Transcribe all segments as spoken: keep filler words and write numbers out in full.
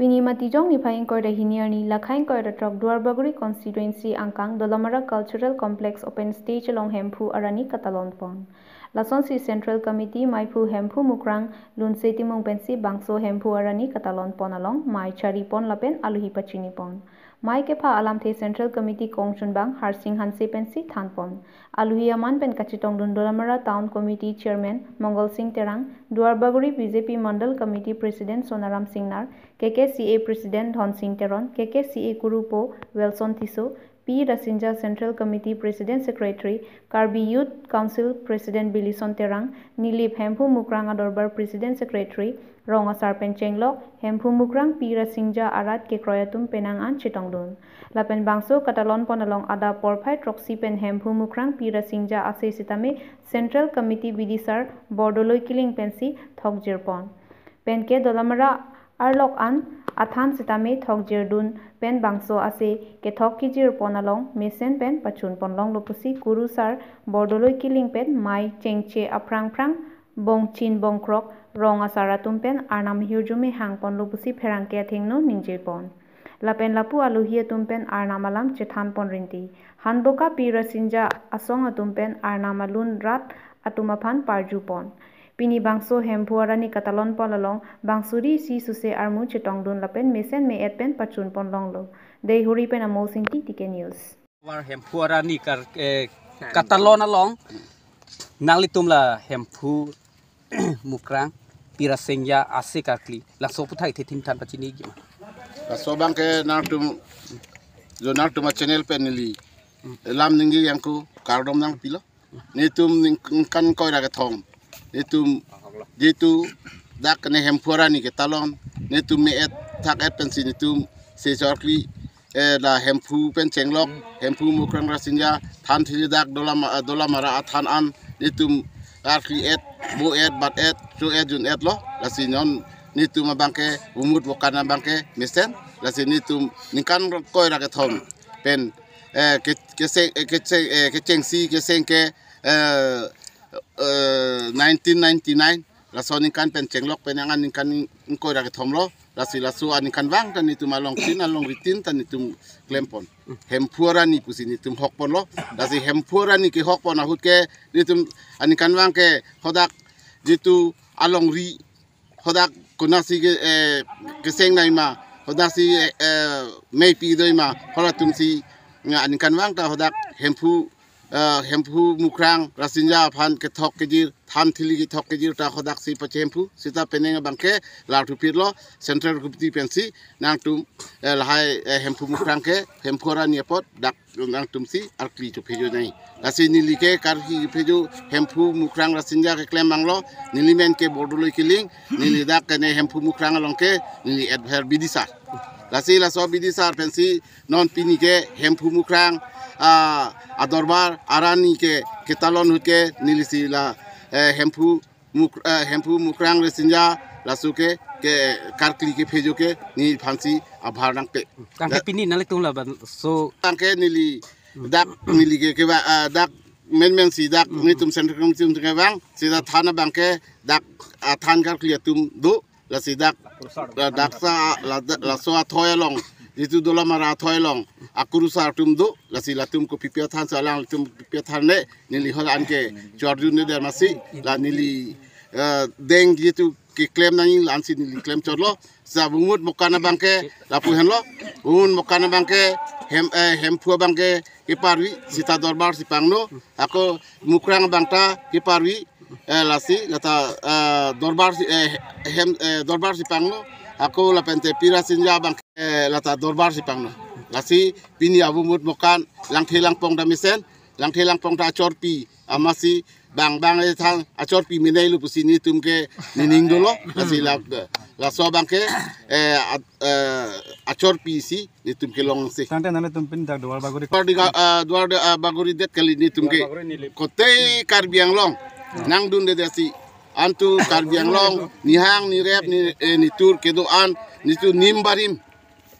Pini Matijong niphai ingkoi ra hini arni, lakha ingkoi ra throk, Duarbagori constituency angkang Dolamara Cultural Complex open stage along Hemphu arani katalon pon. Lasonsi Central Committee maiphu Hemphu Mukrang Lunse Timung pensi bangso Hemphu arani katalon pon along mei chari pon lapen aluhi pachini pon. Mei kepha alamthe Central Committee kongchunbang Harsing Hanse pensi than pon. Aluhi aman pen kachetongdun Dolamara Town Committee Chairman Mongol Sing Terang, Duarbagori B J P Mandal Committee President Sonaram Singnar, K K C A President Dhon Sing Teron, K K C A Kurupo Wilson Tisso, P Rasinja Central Committee President Secretary, Karbi Youth Council President Bilison Terang, Nilip Hemphu Mukrang Adorbar President Secretary, Rong Asar pen chenglok, Hemphu Mukrang P Rasinja arat kekroi atum penang an chetongdun. Lapen bangso katalon pon along adap porphai throksi pen Hemphu Mukrang P Rasinja ase sitame Central Committee bidisar Bordoloi Killing pensi thokjir pon. Penke Dolamara arlok an athan sitame thokjirdun pen bangso ase kethok kejir pon along mesen pen pachun pon longlo pusi kurusar Bordoloi Killing pen mei chengche aphrang phrang bongchin bongkrok Rong Asar atum pen arnam hirjume hang ponlo pusi pherangke athengno ningje pon. Lapen lapu aluhi atum pen arnam alam chethan pon rinti. Hanboka P Rasinja asong atum pen arnam alun rat atum aphan parju pon. Pini bangso Hemphu arani katalon pon along bangsuri isi suse armu chetongdun lapen mesen me-et pen pachun pon longlo. Deihori pen Amol Singti, T K News. War Hemphu arani kar, eh, katalon along nanglitum la Hemphu Mukrang P Rasinja ase karkli, laso aputhak the thim than pachini gima. Laso abangke nangtum, jo nangtum a channel pen neli lam ningje yang ku kardom nangpilo. Netum ning-, ningkan ingkoi ra kethom. Netum jitu dak ne Hemphu arani ketalon. Netum me-et thak-et pensi netum se chorkli, eh, la Hemphu pen chenglok, Hemphu Mukrang Rasinja than thili dak Dolam, eh, Dolamara athan an netum karkli et, bo et, bat et, cho et, jun et lo. Lasi non netum abangke umut bokan abangke mesen. Lasi netum ningkan ingkoi ra kethom pen, eh, ke, kese, eh, kecheng, eh, kechengsi keseng ke, eh, eh, nineteen ninety-nine, laso aningkan pen chenglok pen angan ningkan ingkoi ra kethom lo. Lasi laso aningkanvang ta netum along tin, alongri tin ta netum klem pon. Hemphu arani pusi netum hok pon lo. Lasi Hemphu arani kehok pon ahut ke netum aningkanvang ke hodak jitu alongri hodak konatsi ke, eh, keseng nai ma, hodaksi, eh, eh, meipi doi ma, halatumsi nga aningkanvang ta hodak Hemphu, eh, Hemphu Mukrang Rasinja aphan kethok kejir, than thili kethok kejir ta hodaksi pache Hemphu, sita penang abangke lar thupir lo, Central Committee pensi nangtum, eh, lahai, eh, Hemphu Mukrang ke, Hemphu arani apot dak nangtumsi arkli chophejo nai. Lasi neli ke karkli chophejo Hemphu Mukrang Rasinja keklem banglo, neli men ke Bordoloi Killing, neli dak kene Hemphu Mukrang along ke neli adver bidisar. Lasi laso bidisar pensi non pini ke Hemphu Mukrang, ah, adorbar arani ke ketalon ahut ke nelisi la, eh, Hemphu Muk-, eh, Hemphu Mukrang Rasinja laso ke, ke karkli kephejo ke neliphansi abhar nangpe. Tangke Da- pini nanglitum laban so tangke neli dak neli ke, ke ba, ah, dak menmensi dak netum Central Committee atum kevang, sita than abangke dak, ah, than karkli atum do, lasi dak, la dak sa, la, laso athoi along, jitu Dolamara athoi along akurusar atum do, lasi latum kopi pi athan, sa alangtum kopi pi athan le, neli hol anke chorjun ne der masi, la neli, eh, deng jitu keklem nangji la ansi neli klem chorlo. Sa umut bokan abangke lapu henlo, umut bokan abangke Hem, eh, Hemphu abangke keparvi, sita dorbar si pangno, ako Mukrang abang ta keparvi, eh, lasi lata, eh, dorbar si, eh, Hem, eh, dorbar si pangno, ako lapente P Rasinja abang, eh, lata dorbar si pangno. Lasi pini abu mut mokan Langthe Langpong ta mesen, Langthe Langpong ta achorpi, amatsi bang bang, eh, thang achorpi menei lo pusi netum ke nening dolo, lasi la, laso abangke, eh, a-, eh, achorpi si netum kelongsi. Tangte nanglitum pini dak Duarbagori. Duar di ga-, ah, Duar di, ah, Bagori det kali netum ke. Duarbagori neli. Kote Karbi Anglong nangdunde dasi. Antu Karbi Anglong nihang nirep ni, eh, nitur kedo-an, nitu nim barim.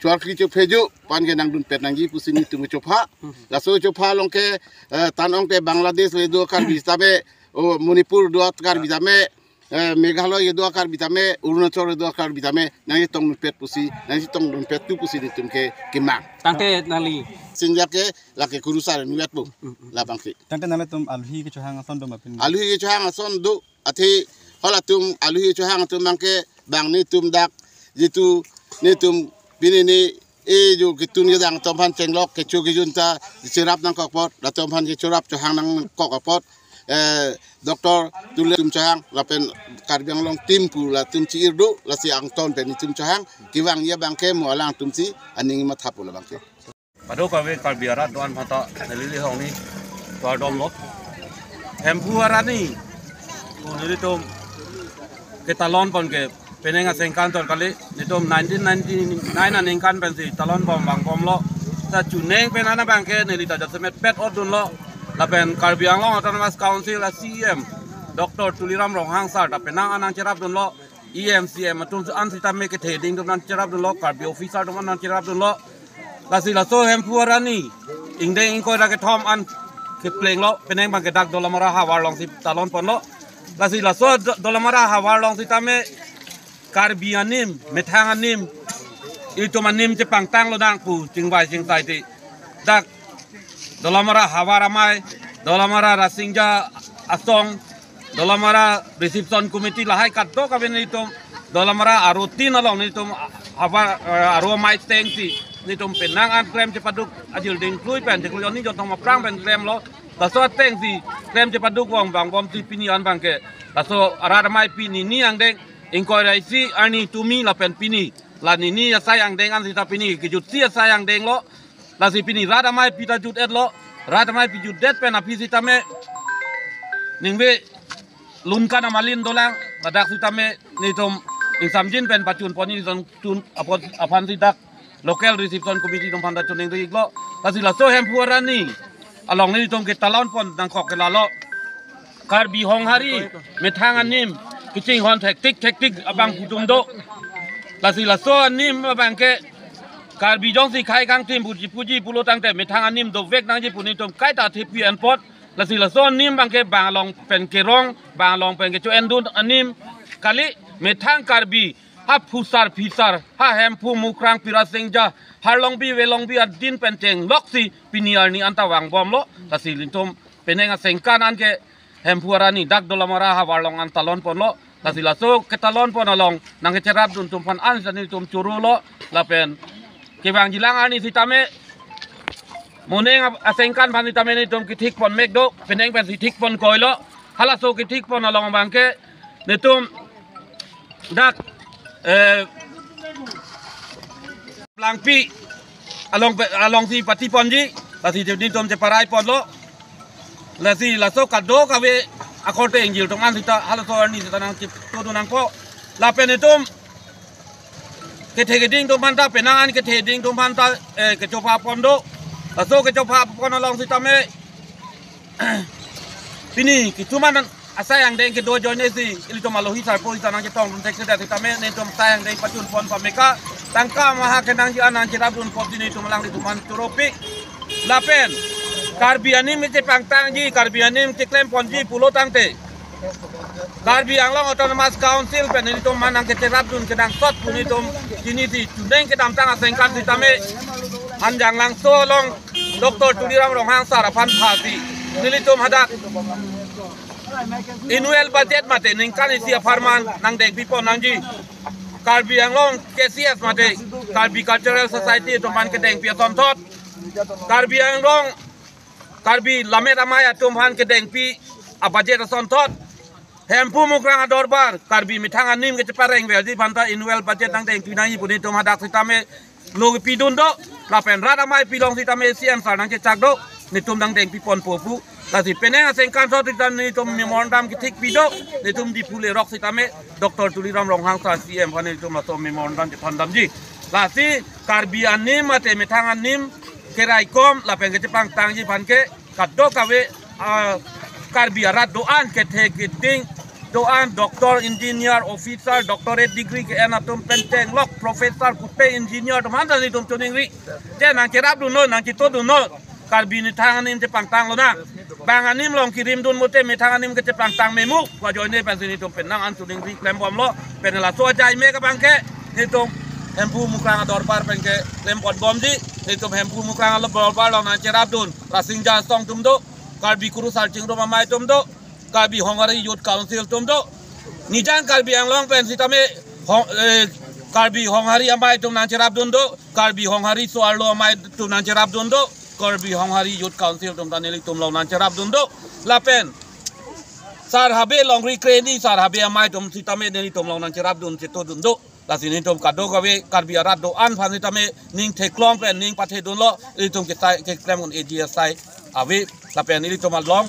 Chorkli chophejo pu anke nangdunpet nangji pusi netum chopha. Laso chopha along ke, eh, tan ong te Bangladesh le do Karbi tame, o Manipur do Karbi tame, eh, Meghalaya kedo a-Karbi tame, Arunachal kedo a-Karbi tame, nangchetongdunpet pusi, nangchetongdunpet tu pusi netum ke kemang. Tangte nangli. Sinjak ke lake kurusar nuet po. Mm, mm. Labang ke. Tangte nanglitum alohi kechohang ason do ma pini? Alohi kechohang ason do, athe halatum alohi kechohang atum abang ke bang netum dak jitu netum pini ne e jo ketun kedang atum aphan chenglok kecho kejun ta cherap nangkok apot, latum aphan kecherap chohang nangkok apot, eh, Doctor Tuliram atum chohang lapen Karbi Anglong team pu latum chi-ir do, lasi angton pen netum chohang kevangji abang ke mo alangtum si aning mathapo labang ke. Kadokave Karbi arat do-an aphanta neli hong ni kardom lo. Hemphu arni pu nelitum ketalon pon ke penang asengkan tor kali, netum nineteen ninety-nine aningkan pensi talon pon vangbom lo. Ta chuning pen ana abang ke neli ta jasemet pet ot dunlo. Lapen Karbi Anglong Autonomous Council a-C E M Doctor Tuliram Ronghang sir ta penang an nangcherap dunlo. E M, C E M atum an sitame kethe ding atum nangcherap dunlo, Karbi officer atum an nangcherap dunlo. Lasi laso Hemphu arni ingdeng ingkoi ra kethom an kepleng lo, penang abang ke dak Dolamara havar along si talon ponlo. Lasi laso Do-, Dolamara havar along sitame Karbi anim, methang anim, itum anim chepangtang lonang pu chingvai chingsai ti. Dak Dolamara havar amei, Dolamara Rasinja asong, Dolamara reception committee lahai kadokave netum Dolamara aro tin along netum havar, eh, aro amei ateng si netum penang an klem chepaduk ajil dingklui pen, dingklui oni jontong aphrang pen klemlo. Laso ateng si klem chepaduk vang vangbom si pini an abang ke. Laso arat amei pini ni angdeng ingkoi ra isi arni tumi lapen pini la nini asai angdeng an sita pini kejutsi asai angdeng lo. Lasi pini rat ameipi ta jut-et lo. Rat ameipi jutdet pen aphi sitame ningve lunkan amalin dolang, ladak sitame netum ingsamjin pen pachun ponji, netum chun apot aphan si dak local reception committee atum aphan ta choningri-iklo. Lasi laso Hemphu arni along netum ketalon pon nangkok ke lalo. Karbi Honghari methang anim kachinghon thektik thektik abang pu atum do. Lasi laso anim abang ke Karbi jongsi khei kangthim puji puji pulo tangte methang anim dovek nangji pu netum kaita thepi anpot. Lasi laso anim abang ke bang along pen kerong, bang along pen kecho-en dun anim kali, methang Karbi ha phusar phisar, ha Hemphu Mukrang Pira Singja, Harlongbi Velongbi adin pen chenglok si pini arni anta vangbom lo. Lasi netum penang asengkan an ke Hemphu arni dak Dolamara havar along an talon ponlo. Lasi laso ketalon pon along nangkecherap dun atum aphan an sani netum choro lo. Lapen kevangjilang arni sitame moning ap-, asengkan aphan sitame netum kethik pon mek do, penang pensi thik pon koi lo. Halaso kethik pon along abang ke netum dak, eh, Langpi along pe-, along si pati ponji, lasi netum cheparai ponlo. Lasi laso kadokave akorte ingjir atum an sita halaso arni sita nangchepto dun nangpo. Lapen netum kethe keding atum aphanta, penang an kethe ding atum aphanta, eh, kechopha pon do. Laso kechopha pon along sitame pini kisuman asai angdeng kedo ajoine si ilitum alohi sarpo ita nangchetongdun thekthedet sitame netum asai angdeng pachun pon pameka tangka maha kenangji an nangcherap dun apot si netum alanglitum aphan choropik. Lapen Karbi anim chepangtangji, Karbi anim cheklem ponji pulo tangte Karbi Anglong Autonomous Council pen netum aphan nangkecherap dun kenangsot pu netum chinisi, chuning kedamtang asengkan sitame Hanjanglangso along Doctor Tuliram Ronghang sir aphan phasi nelitum hadak annual budget mate ningkan isi apharman nangdengpi pon nangji. Karbi Anglong K C S mate Karbi Cultural Society atum aphan kedengpi asonthot, Karbi Anglong Karbi Lammet Amei atum aphan kedengpi abudget asonthot, Hemphu Mukrang adorbar Karbi methang anim kechepareng verji aphanta annual budget nangdengpi nangji pu netum hadak sitame lo kepidun do. Lapen rat ameipi along sitame C M sir nangchechak do, netum nangdengpi ponpo pu. Lasi penang asengkan thot sita netum memorandum kethikpi do, netum Diphu lerok sitame Doctor Tuliram Ronghang sir C M aphan netum laso memorandum chethon damji. Lasi Karbi anim mate methang anim keraikom lapen kechepangtangji aphan ke kadokave, ah, Karbi arat do-an kethe keding do-an, doctor, engineer, officer, doctorate degree ke-en atum pen chenglok, professor, kupe engineer atum aphanta netum choningri. Je nangcherap dunnon, nangchito dunnon. Karbi methang anim chepangtang lonang. Bang anim along kirim dun mate methang anim kecheplang tang memu. Ko ajoine pensi nelitum penang an choningri klembomlo. Pen laso ajai me ke bang ke nelitum Hemphu Mukrang adorbar pen ke klempotbomji. Nelitum Hemphu Mukrang adorbar along nangcherapdun Rasinja Song atum do, Karbi Kurusar Chingrum Amei atum do, Karbi Honghari Youth Council atum do. Nijang Karbi Anglong pen sitame Hong, eh, Karbi Honghari Amei atum nangcherapdun do, Karbi Honghari So-arlo Amei atum nangcherapdun do, Karbi Honghari Youth Council atum ta nelitum along nangcherapdun do. Lapen Sar Habe Longri Kreni, Sar Habe Amei atum sitame nelitum along nangcherapdun chetodun do. Lasi nelitum kadokave Karbi arat do-an aphan sitame ning theklong pen ning pathedunlo, nelitum kesai keklem un A G S I ave. Lapen nelitum along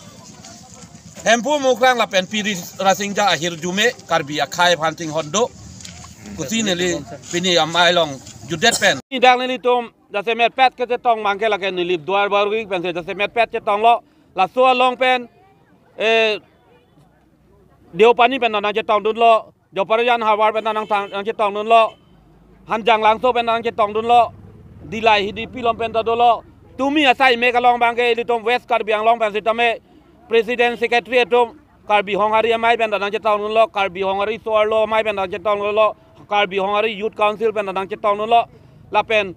Hemphu Mukrang lapen Piri Rasinja ahirjume Karbi akhei aphan chinghon do. Kusi neli pini amei along jutdet pen. Nidang nelitum jasemetpet kechetong bang ke lake Nilip Duar Barwi pensi jasemetpet chetonglo. Laso along pen, eh, Deopani pen nangchetongdunlo, Joparjan havar pen nang, nangchetongdunlo, Hanjanglangso pen nangchetongdunlo, Dillai Hidipi along pen ta dolo. Tumi asai mek along bang ke ilitum West Karbi Anglong pen sitame President Secretary atum Karbi Honghari Amei pen ta nangchetongdunlo, Karbi Honghari So-arlo Amei pen nangchetongdunlo, Karbi Honghari Youth Council pen nangchetongdunlo. Lapen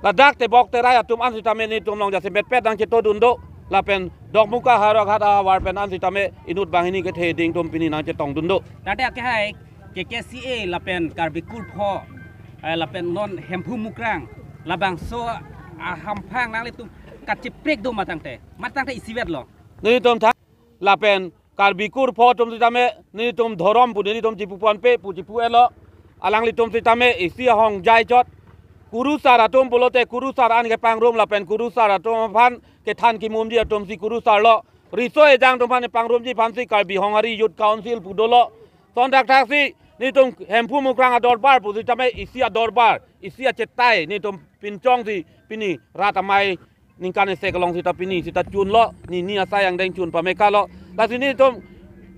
ladak tebok terai atum an sitame nelitum along jasemetpet nangchetodun do. Lapen Dokmoka Howraghat ahavar pen an sitame inut banghini kethe ding atum pini nangchetongdun do. Tangte akehai K K C A lapen Karbi Kurpho, eh, lapen non Hemphu Mukrang labangso ahamphang nanglitum kachiprek do ma tangte, ma tangte isivetlo. Nelitum tha lapen Karbi Kurpho atum sitame nelitum dhorom pu nelitum chipuponpe pu chipu-etlo. Alanglitum sitame isi ahongjai chot. Kurusar atum pulote kurusar an kepangrum lapen kurusar atum aphan kethan kimumji atumsi kurusarlo. Riso ejang atum aphan pangrumji aphansi Karbi Honghari Youth Council pu dolo. Lason thakthaksi nelitum Hemphu Mukrang adorbar pu sitame isi adorbar, isi achetai nelitum pinchongsi pini rat amei ningkan isi along sita pini sita chunlo, nini asai angdeng chun pamekalo. Lasi nelitum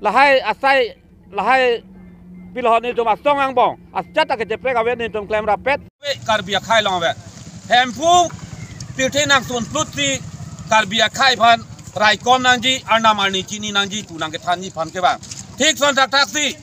lahai asai, lahai pilhon nelitum asong angbong asjat ta kecheprek ave, nelitum klem rapet. Karbi akhei along ave. Hemphu pirthe nangsun plutsi Karbi akhei aphan raikom nangji, arnam arni chini nangji pu nangkethanji aphan kevang. Thik lason thakthaksi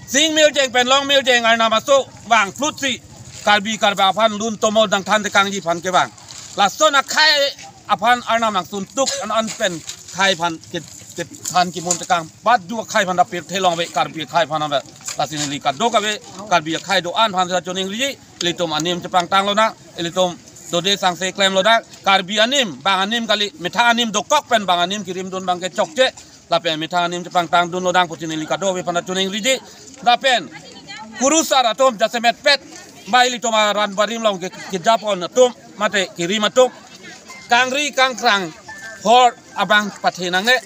Sing Mirjeng pen Long Mirjeng arnam aso vang plutsi Karbi Karbang aphan lun tomo nangthan tekangji aphan kevang. Lason akhei aphan arnam nangsun tuk an an pen akhei aphan ke, kethan kimum tekang. Badu akhei aphan ta pirthe along ave, Karbi akhei aphan ave. Lasi neli kadokave Karbi akhei do-an aphan ta choningriji, ilitum anim chepangtang lonang, ilitum dode sangse klem lonang. Karbi anim, bang anim kali, methang anim dokok pen bang anim kirimdun bang ke chokche. Lapen methang anim chepangtangdun lonang pusi neli kadokave aphan ta choningriji. Lapen kurusar atum jasemetpet, bai ilitum aran barim along ke, kejapon atum mate kirim atum kangri kangkrang hor abang pathe nangne.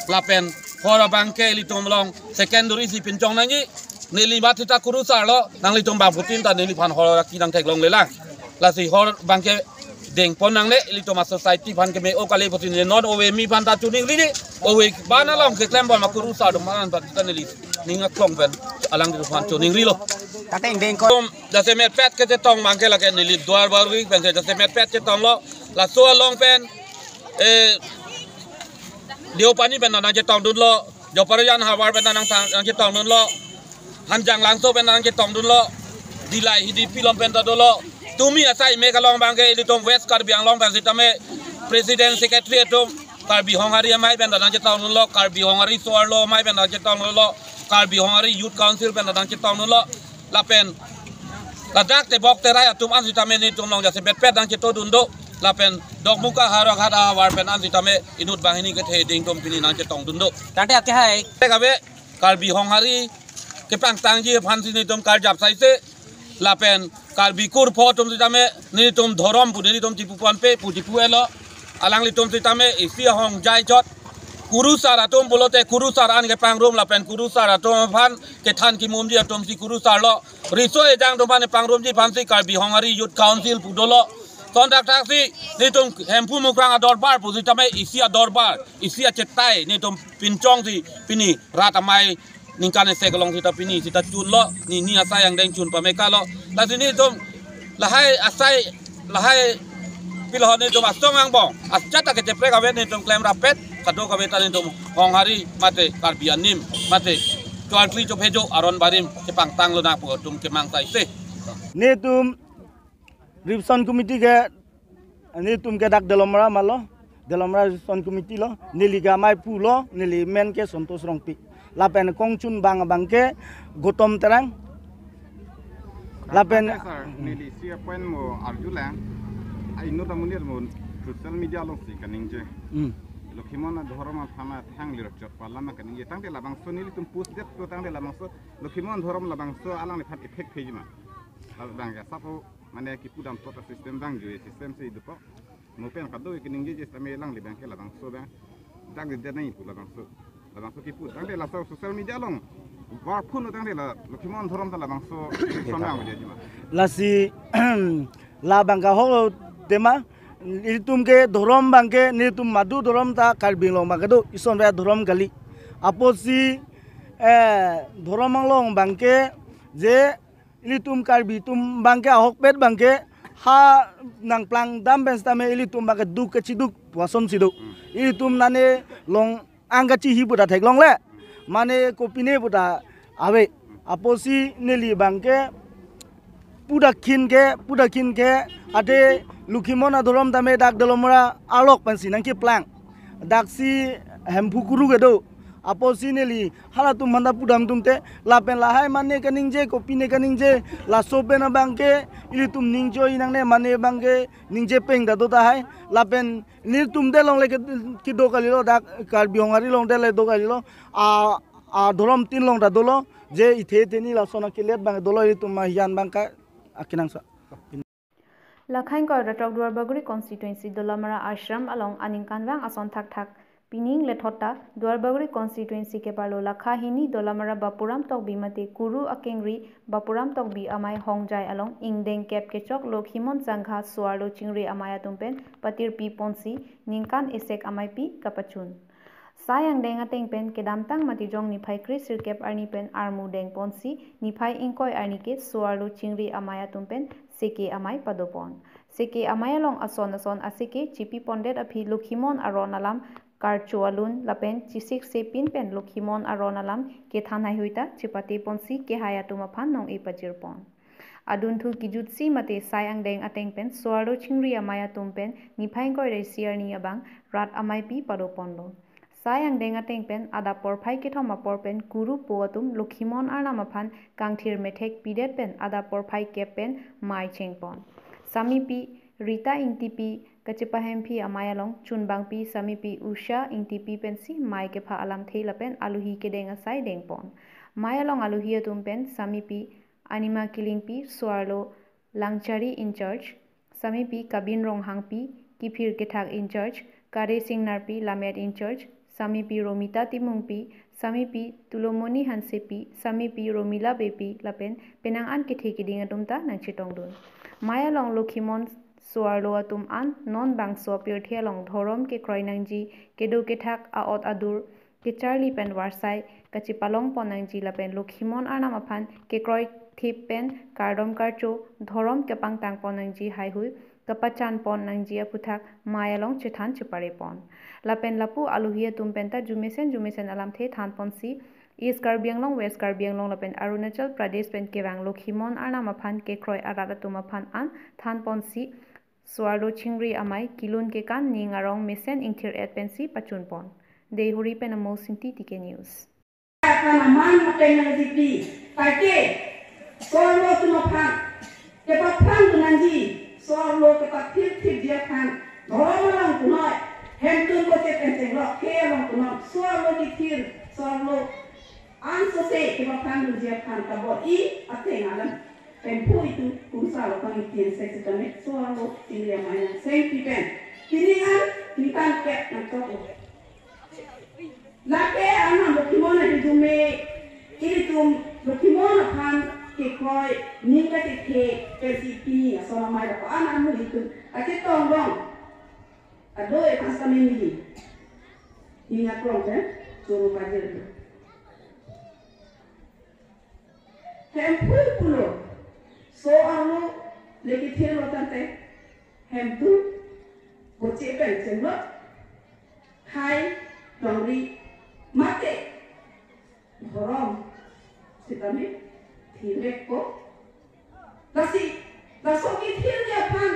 Lapen hor abang ke ilitum along secondary si pinchong nangji. Neli mat sita kurusarlo, nanglitum bangphutin ta neliphan hor aki nangtheklonglelang. Lasi hor abang ke dengpon nangne, ilitum a-society aphan keme-o kali pusi neli non ove kimi aphan ta choningriji, ove abang along keklembom akurusar atum aphan ta neli ning aklong pen alangliphan choningrilo. Tangte dengpon. Atum jasemetpet kechetong bang ke lake Nilip Duar Barwi pensi jasemetpet chetonglo. Laso along pen, eh, Deopani pen nangchetongdunlo, Joparjan havar pen nang, nangchetongdunlo, Hanjanglangso pen nangchetongdunlo, Dillai Hidipi along pen ta dolo. Tumi asai mek along bang ke ilitum West Karbi Anglong pen sitame President Secretary atum Karbi Honghari Amei pen ta nangchetongdunlo, Karbi Honghari So-arlo Amei pen nangchetongdunlo, Karbi Honghari Youth Council pen ta nangchetongdunlo. Lapen ladak tebok terai atum an sitame nelitum along jasemetpet nangchetodun do. Lapen Dokmoka Howraghat ahavar pen an sitame inut banghini kethe ding atum pini nangchetongdun do. Tangte akehai. Tangte ave Karbi Honghari kepangtangji aphansi nelitum karjap saise. Lapen Karbi Kurpho atum sitame nelitum dhorom pu nelitum chipuponpe pu chipu-etlo. Alanglitum sitame isi ahongjai chot. Kurusar atum pulote kurusar an kepangrum lapen kurusar atum aphan kethan kimumji atumsi kurusarlo. Riso ejang atum aphan pangrumji aphansi Karbi Honghari Youth Council pu dolo. Lason thakthaksi nelitum Hemphu Mukrang adorbar pu sitame isi adorbar, isi achetai nelitum pinchongsi pini rat amei ningkan isi along sita pini sita chunlo, nini asai angdeng chun pamekalo. Lasi nelitum lahai asai, lahai Pilo netum asong angbong, ascha ta kecheprek ave netum klem rapet, kadokave ta netum Honghari mate Karbi anim mate Choarkli Chophejo aron barim chepangtanglo nang pu atum kemang ta isi. Netum Revision Committee ke, netum ke dak Dolamara malo, Dolamara Revision Committee lo, neli ke amei pulo, neli men ke Santosh Rongpi. Lapen kongchun bang abang ke Gautam Terang. Lapen Sir, neli isi a-point mo arjulang. Ai inut amonit mo social media alongsi kaningje. Hmm. Lokhimon adhorom aphan athang lirchot palam kaningje. Tangte labangso nelitum post det to tangte labangso Lokhimon adhorom labangso alangliphan effect pheji ma. Labang ke sapo mane kipu dampo ta system bang jui system si dupo. Mo pen kado ke ningje je tame alangli bang ke labangso bang. Dak de nai pu labangso. Labangso kipu. Tangte laso social media along. War phun tangte la Lokhimon adhorom ta labangso samyang je ma. Lasi labang ke ho tema, ilitum ke adhorom bang ke, netum madu adhorom ta Karbi Anglong bang ke do, isonve adhorom kali. Apotsi, eh, adhorom along bang ke, je ilitum Karbi atum bang ke ahokpet bang ke, ha nangplang dam pen sitame ilitum bang ke duk kachiduk puson si do. Ilitum nane long ang kachihi pu ta theklongle. Mane kopine pu ta ave. Apotsi neli bang ke pu ta khin ke, pu ta khin ke, ate Lokhimon adhorom tame dak Dolamara arlok pensi nangkeplang. Daksi Hemphu kuru ke do. Apotsi neli halatum aphan ta pudam atum te, lapen lahai mane kaningje, kopine kaningje, laso pen abang ke, ilitum ningjoi nangne mane bang ke, ningje peng ta do tahai, lapen netum de longle ke, kedo kalilo dak, Karbi Honghari along de le do kalilo, a, adhorom tin along ta dolo, je ithe theni lason akelet bang dolo ilitum ahian bang ke akenangsot. Lakhain koi ratok Duarbagori constituency Dolamara Ashram along aningkanvang ason thakthak pining lethot ta Duarbagori constituency keparlo lakha hini Dolamara Bapuram Tokbi mate kuru akengri Bapuram Tokbi amei hongjai along ingdeng kep kechok Lokhimon Sangha so-arlo chingri amei atum pen patirpi ponsi ningkan esek ameipi kapachun. Sai angdeng ateng pen kedamtang Matijong niphai kre sirkep arni pen armu deng ponsi niphai ingkoi arni ke so-arlo chingri amei atum pen seke amei padopon. Seke amei along ason ason aseke chipi pondet aphi Lokhimon aron alam karcho alun lapen chisik sepin pen Lokhimon aron alam kethan haihui ta chipate ponsi kehai atum aphan nong-e pajirpon. Adunthu kijutsi mate sai angdeng ateng pen so-arlo chingri amei atum pen niphai ingkoi ra isi arni abang rat ameipi padoponlo. Sai angdeng ateng pen adap porphai kethom apor pen kuru po atum Lokhimon arnam aphan kangthir methek pidet pen adap porphai kep pen mei chengpon. Samipi Rita Ingtipi kachepahemphi amei along chunbangpi Samipi Usha Ingtipi pensi mei kepha alamthe lapen aluhi kedeng asai dengpon. Mei along aluhi atum pen Samipi Anima Killingpi, so-arlo Langchari in charge, Samipi Kabin Ronghangpi, kiphir kethak in charge, Kare Singnarpi, lammet in charge, Samipi Romita Timungpi, Samipi Tulomoni Hansepi, Samipi Romila Beypi, lapen penang an kethe keding atum ta nangchetongdun. Mei along Lokhimon so-arlo atum an non bangso apirthe along dhorom kekroi nangji, kedo kethak a-ot adur, kecharli pen varsai kachepalongpon nangji lapen Lokhimon arnam aphan kekroithip pen kardom karcho dhorom kepangtangpon nangji haihui kapachanpon nangji aphuthak mei along chethan cheparepon. Lapen lapu aluhi atum pen ta jumesen jumesen alamthe thanponsi East Karbi Anglong, West Karbi Anglong lapen Arunachal Pradesh pen kevang Lokhimon arnam aphan kekroi arat atum aphan an thanponsi so-arlo chingri amei kelun kekan ning arong mesen ingthir-et pensi pachunpon. Deihori pen Amos Ingti, T K News. Aphan aman apeng nangjipi, take so-arlo atum aphan kepaphrang dun nangji, so-arlo kepathirthipji aphan dhorom along punoi, hemtun koche pencheng lok ke along punoi, so-arlo kithir, so-arlo ansose kepaphrang dunji aphan kabor-i ateng alam Hemphu itum kumsa lo kami tin se sitame so-arlo chingri amei nang sengpi pen pining an ningkan kep nangchoklo. Lake anam Lokhimon ahidume, ilitum Lokhimon aphan kekroi ning kachethe pensi pini ason amei lapu-an amu itum kachetong rong. Ado e pas kami nili. Ning akrong pen choro pajir. Hemphu pulo, so-arlo le kithirlo tangte, hemtun Che pen chenglok, hai, longri, mate, dhorom sitame thirvekpo. Lasi, laso kethirji aphan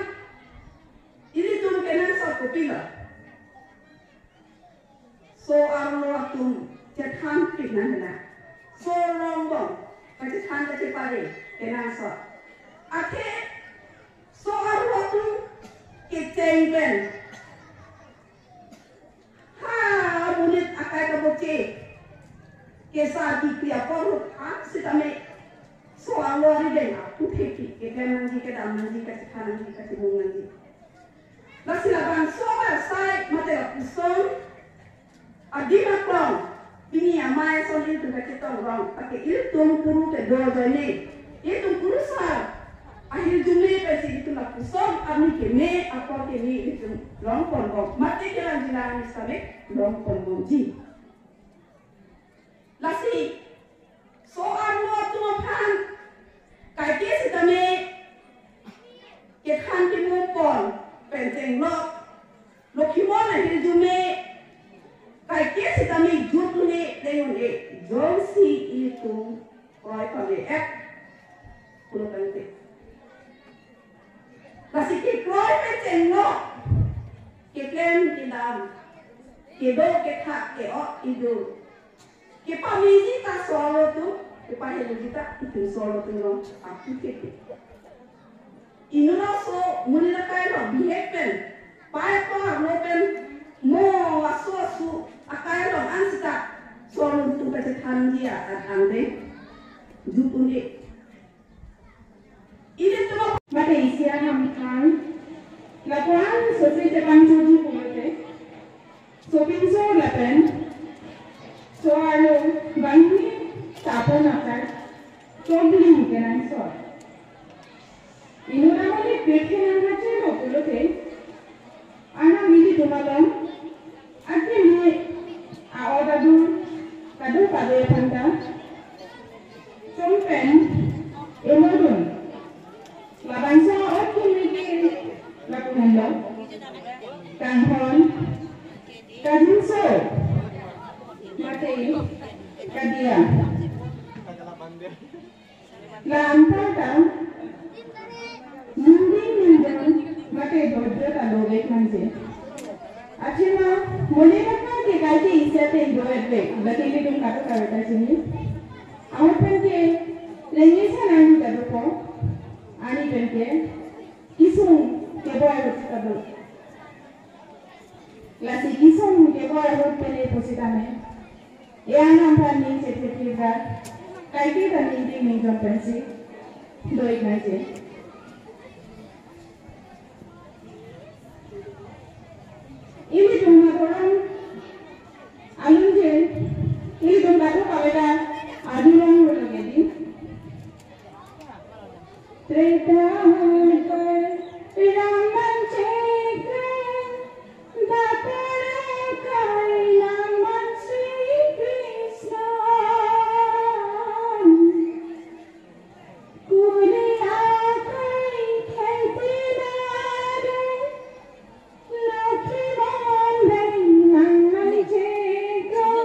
ilitum kenangsot kopilo? So-arlo atum chethanpik nang henang. So-arlo angbong kachethan kachepare kenangsot. Athe so-arlo atum kecheng pen ha monit akai kaboche, kesar kikri apor ahut sitame so-arlo arideng apu thepi keklem nangji, kedam nangji, kachethan nangji, kachimung nangji. Lasi labangso asai mate lapuson adim aklong pini amei ason ilitum kachetong rong, ake ilitum kuru kedo ajoine, ilitum kurusar ahirjume pensi ilitum lapuson arni keme apor keme ilitum longponbom, mate kelang jilang sitame longponbomji. Lasi so-arlo atum aphan kaike sitame kethan kemupon pen chenglok, Lokhimon ahirjume kaike sitame jut un-e, leng un-e, jongsi ilitum kroi pame-et pulo tangte, lasi kekroi pen chenglok, keklem kedam, kedo kethak ke-o ido, kepameji ta so-arlo atum, kepaheloji ta itum so-arlo atum along apu thepi. Inut aso monit akai along bihek pen, pai apor arlo pen, mo aso aso akai along ansita so-arlo atum kachethanji a-, a-, angdeng jut un-e. Ilitum mate isi anam aphan, lapuan sose chepangchoji pulote, sopinso lapen so-arlo bangni tapo nakai, kobli kenangsot. Inut amonit pirthe nangkachelo pulote, anam ilitum along akimi a-o dadu kado kave aphanta chompen emodun. Labangso a-o kimi ke lapu henlo, kanghon, kajinso, mate kadiya. La anpar ta ningding ningdang mate dodro ta dovek nangji. Achima, monit akai ke kaike isi ateng do-et vek, lake ilitum kato kato ta chini. Ahut pen ke lengesa nangji ta dopo, ani pen ke kesung keboi ahut ta do. Lasi kesung keboi ahut pen le pusitame, e-anam aphan ning chethepir ra, kaike ta ningding ningdang pensi do-ik nangji. Ilitum akoran alun je, ilitum kado kave ta arjulong lo lagi di. Treta kai Ram manche kai, Dapor kai Ram manche Krishna. Kuri akai kheti dadu, Lokhimon deng nang manche kai.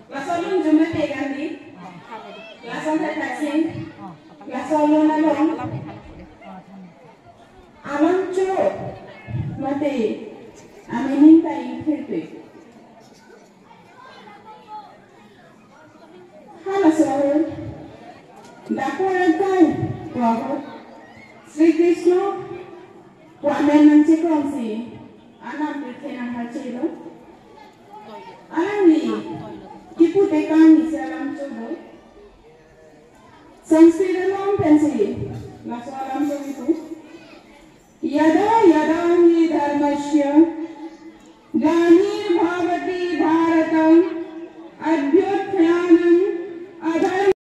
Lason alun jume pegan di. Lason thai thai sing. Lason alun along. Alam cho mate amining ta ingthir pe. Halaso ahut, Dapor kai pu ahut, Sri Krishna pu amen nangchekrongsi anam pirthe nangharchelo. Alangli kipu tekang isi alam cho do. Sanskrit along pensi laso alam cho kipu. Yada yada hi dharmasya glanirvavati bharata, abhyuthanamanubhashyati.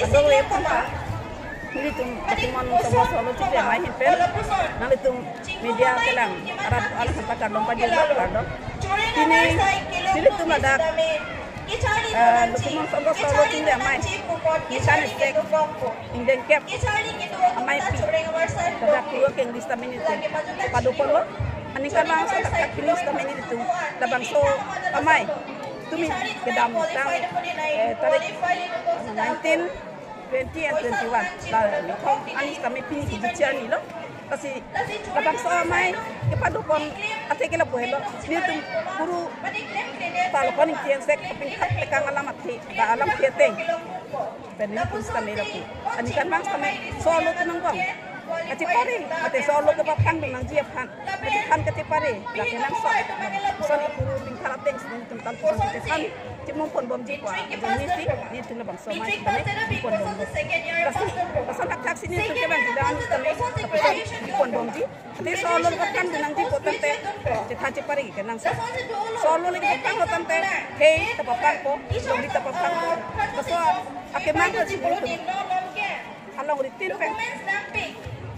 Adong le pama. Nelitum Lokhimon Somaj Solo Chukri amei ahin pen, nanglitum media kelang arat alat pakar long pajir long pardon. Pini nelitum ladak Eh, Lokhimon Songho Sorlo Chingri Amei, ningkan isi ingdeng kep ameipi, ladak Kuru Akengri sitame nelitum kepadoponlo. Aningkanvang so tak kini sitame nelitum labangso amei tumi kedamtang, eh, tarik nineteen, twenty and twenty-one. La, kong ani sitame pini kejut chernilo. Lasi labangso amei kepadopon athe ke lapu helo. Nelitum Kuru Talokon Ingti Angsek kapingkhat tekang alam athe, da alam athe ateng pen nelitum sitame lapu. Aningkanvang sitame sorlo kenangbong kachepare, mate sorlo kepaphangdun nangji aphan, mate than kachepare, lake nangso. Lason Kuru pingkhat ateng si nelitum than puson kachethan chemumponbomji pu ajoine si nelitum labangso amei sitame ponbomlo. Lasi lason thakthak si nelitum kevang jilang sitame lapuson ponbomji. Athe sorlo kepaphangdun nangji pu tangte chethan chepare ke nangso. Sorlo le kepaphanglo tangte hei ta paphangpo, longri ta paphangpo. Laso akemang ke si nelitum alongri tin pen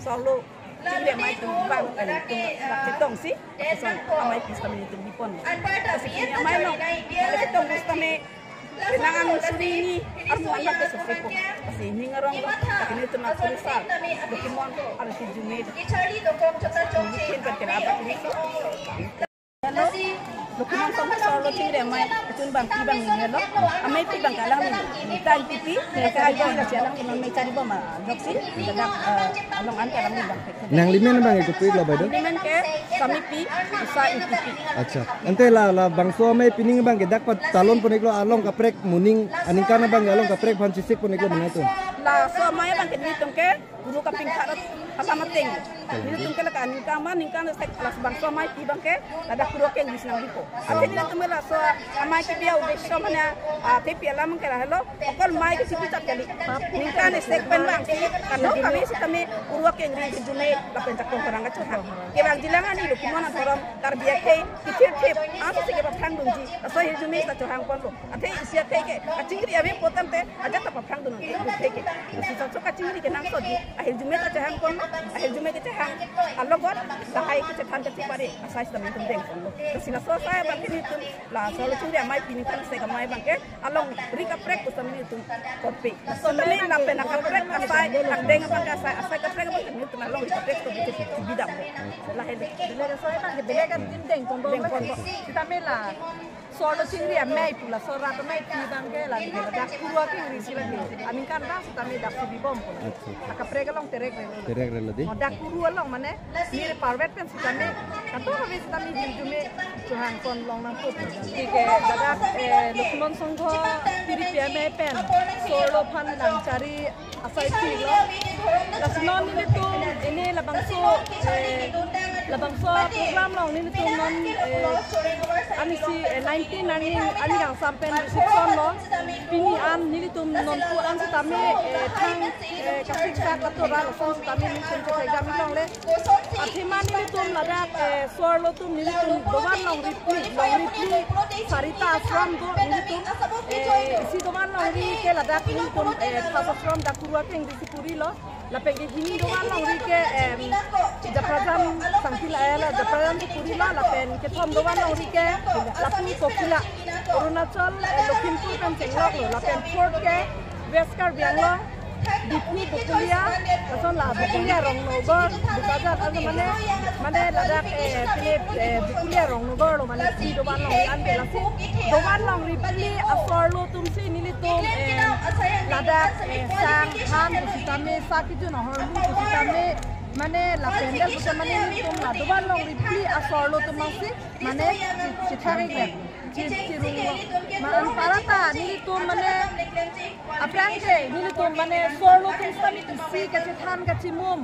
sorlo chingri amei atum bang, eh, atum chetongsi, lapuson ameipi sitame nelitum bipon. Lasi pini amei along, ale chetong sitame penang angsuri hini armu anbak ke sopsepo. Lasi ning aronglo, lake nelitum angsuri sar, Lokhimon, arsi Jumei, Lokhimon pen kera abak ini. Hello, Lokhimon Songho Sorlo Chingri Amei, atum bang pi bang ni helo, ameipi bang ke alang ni, ta ingtipi, ke ajo la si alang non mei charibom ajoksi, ladak, eh, along an ke alang ni bang. Nanglimen abang ke kopi lo, Baideo? Nanglimen ke Samipi, Usa Ingtipi. Acha. Ante la, labangso amei pining abang ke dak patalonpon-iklo, along kaprek moning, aningkan abang ke along kaprek aphan chesikpon-iklo, mane atum? Laso amei abang ke nelitum ke Kuru kapingkhat alam ateng. Nelitum ke lake aningkan ma, ningkan sek labangso ameipi abang ke ladak Kuru Akengri si nangbipo. Athe nelitum laso amei kebi audeshyo mane, ah, kebi alam ke lahelo, okol amei ke si bichak kali. Ningkan isi pen vangsi, kano kami sitame Kuru Akengri hirjume lapen jakong kerang kachohang. Kevang jilang ani Lokhimon adhorom, Karbi akhei, kithirthip, ansi kepaphangdunji, laso hirjume ta chohangponlo. Athe isi akhei ke kachingri ave pu tangte ajat ta paphangdun nang, akhei ke. Lasi laso kachingri ke nangsoji, ahirjume ta chohangponlo, ahirjume kechehang alogot lahai kechethan kachepare asai sitame nelitum dengponlo. Lasi laso asai abang ke nelitum la Sorlo Chingri Amei pini tang se kamei abang ke alongri kaprek pusitame nelitum korpe. Laso tame lapen akaprek asai, angdeng abang ke asai, asai kaprek abang ke nelitum alongri kaprek to bidam. Lahai le. Beleg asai abang ke beleg an tin dengponbom. Dengponbom. Sitame la Sorlo Chingri Amei pu laso rat ameipi abang ke la, ladak Kuru Akengri si lake aningkanvang sitame dak si bibompo. Acha, acha. Akaprek along terek relo. Terek relo dei. Oh, dak Kuru along mane, neli parvet pen sitame, kado kave sitame hirjume chohangpon longnangpo. Thik hai, ladak, eh, Lokhimon Songho Chingri Amei pen sorlo aphan nangchari asai thiklo. Lasi non nelitum ini labangso, eh, labangso program along nelitum non, eh, anisi, eh, nineteen nangning ani kangsam pen reception lo. Pini an nelitum nonpu an sitame, eh, thang, eh, kasiksak atora lason sitame nelitum chethekdam longle. Athema nelitum ladak, eh, sorlo atum nelitum dovan longri phli, longri phli sarita ashram do nelitum, eh, isi dovan longri ke ladak nelitum, eh, first ashram dak Kuru Akengri si purilo. Lapen ke hini dovan longri ke, em, Japrajam Sangpila, eh, la Japrajam si purilo, lapen kethom dovan longri ke lapu Kokila, Arunachal, eh, Lakhimpur pen chengloklo, lapen fourth ke West Karbi Anglong, Diphu, Bokolia, lason la Bokolia Rongnogar, Bokajan, ano mane, mane ladak, eh, Philip, eh, Bokolia Rongnogar lo mane si dovan longri an ke lasi. Dovan longri phli asorlo atum si nelitum, eh, ladak, eh, sang han pusitame, sa kejun ahormu pusitame, mane la pandal pusitame nelitum la dovan longri phli asorlo atum si, mane, chethari le. Chi-, chirunglo. Ma-an parata nelitum mane aphrang ke nelitum mane sorlo atum sitame isi kachethan kachimum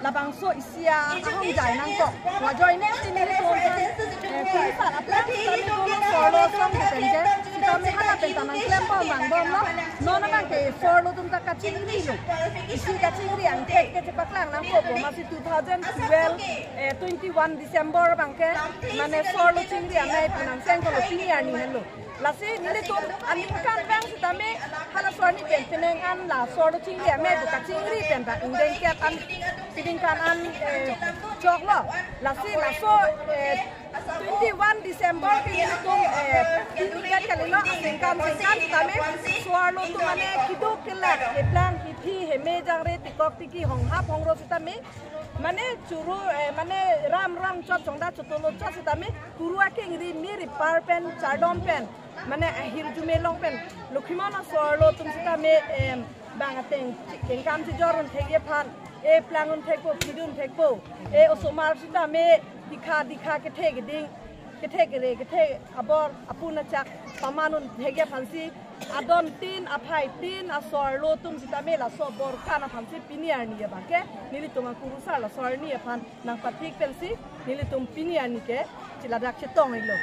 labangso isi ahongjai nangkok. Ajoine si nelitum aphan, eh, komisar aphrang sitame dolo sorlo song ke pen ke, sitame hala pen ta nangklembom vangbomlo. Non abang ke sorlo atum ta kachingrilo. Isi kachingri angthek ke chepaklang nangkok, masi two thousand twelve, eh, twenty-one December abang ke, mane sorlo chingri amei pu nangchengkoklo, pini arni henlo. Lasi nelitum aningkanvang sitame hala sorni pen penang an la sorlo chingri amei pu kachingri pen ta ingdeng kep an, piding kan an, eh, choklo. Lasi laso, eh, Twenty-one December ke nelitum, eh, tin vet kalilo, asengkan sengkan sitame so-arlo atum mane keduk kelak, heplang hithi heme jangre tikok tiki honghap hongro sitame mane churu, eh, mane ram rong chot chongda chotolo chot sitame kuru akengri mir ipar pen chardom pen mane ahirjume along pen Lokhimon aso-arlo atum sitame, em, bang ateng kengkam chijor un thekji aphan, eplang un thekpo, phidun thekpo, e osomar sitame dikha dikha kethe keding, kethe kere, kethe abor apun achak paman un thekji aphansi adon tin aphai tin aso-arlo atum sitame laso abor kan aphansi pini arni abang ke nelitum akurusar laso arni aphan nangpathik pensi nelitum pini arni ke chiladak chetong ilo.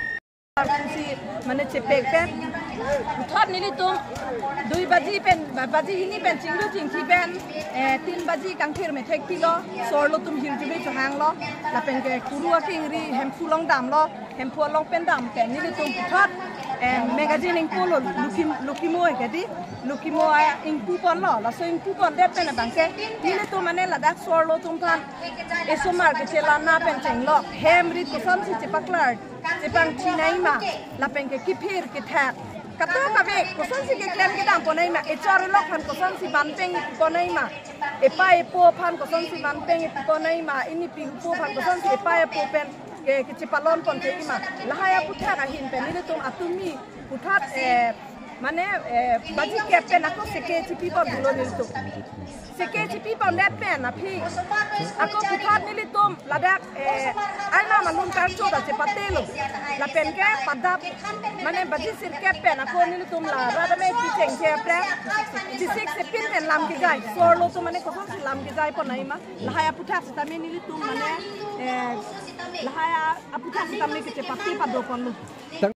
Arkunsi mane chepek pen. Thot nelitum dui baji pen, ba-, baji hini pen chinglu chingthi pen, eh, tin baji kangthir methek pilo, so-arlo atum hirjume chohanglo, lapen ke kuru akengri Hemphu along damlo, Hemphu along pen dam pen nelitum puthot, eh, magazine ingpulo, Lokhim-, Lokhimo ke di, Lokhimo a ingpu ponlo, laso ingpu pondet pen abang ke nelitum mane ladak so-arlo atum aphan esomar kechelana pen chenglok, hem rit kosonsi chepaklar, chepangchinaima, lapen ke kiphir kethak, kato kave kosonsi keklem kedam ponaima, echor elok aphan kosonsi manpeng ponaima, epa epo aphan kosonsi manpeng ponaima, inipi upo aphan kosonsi epa epo pen ke kechepalon pon thekji ma, lahai aputhak ahin pen nelitum atumi puthot, eh, mane, eh, baji kep pen ako seke chipi pon pulo nelitum. Seke chipi pondet pen aphi ako puthot nelitum ladak, eh, aina malun karcho ta chepatelo. Lapen ke padap mane baji sirkep pen ako nelitum la rat ame kicheng che pre. Chisik sepin pen lam kejai. So-arlo atum mane kosonsi lam kejai ponaima, lahai aputhak sitame nelitum mane, eh, lahai aputhak sitame kechepate pado ponlo.